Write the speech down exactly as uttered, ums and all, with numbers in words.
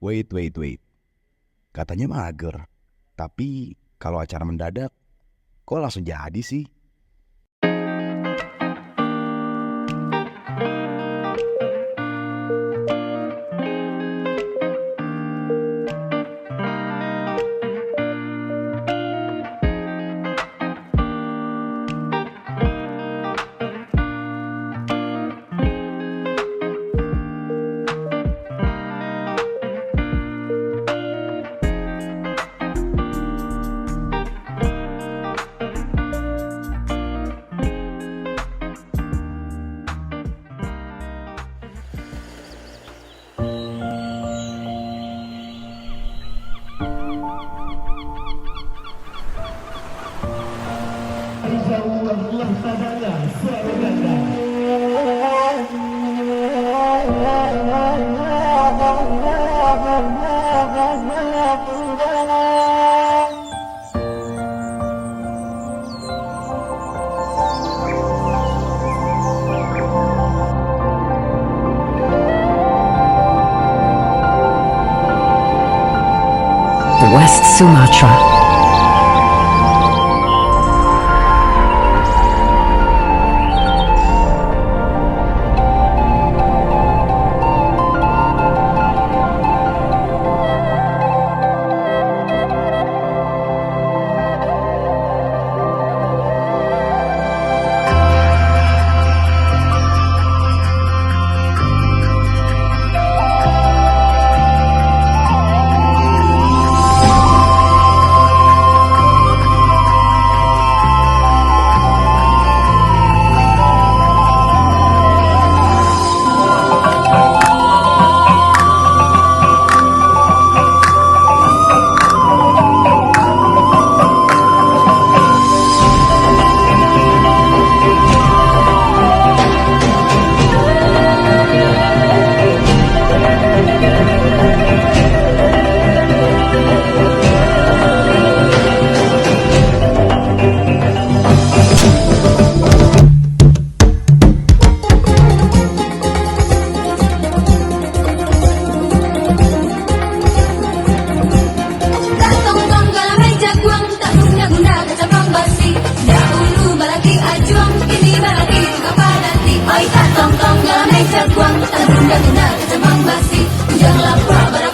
Wait, wait, wait. Katanya mager. Tapi kalau acara mendadak, kok langsung jadi sih? West Sumatra. Tatongtong galamai jaguang, tak guna-guna kacamang basi. Dahulu balaki ajuang, kini balaki tukang padati. Oi, tatongtong galamai jaguang, tak guna-guna kacamang basi. Ujang lapuak bara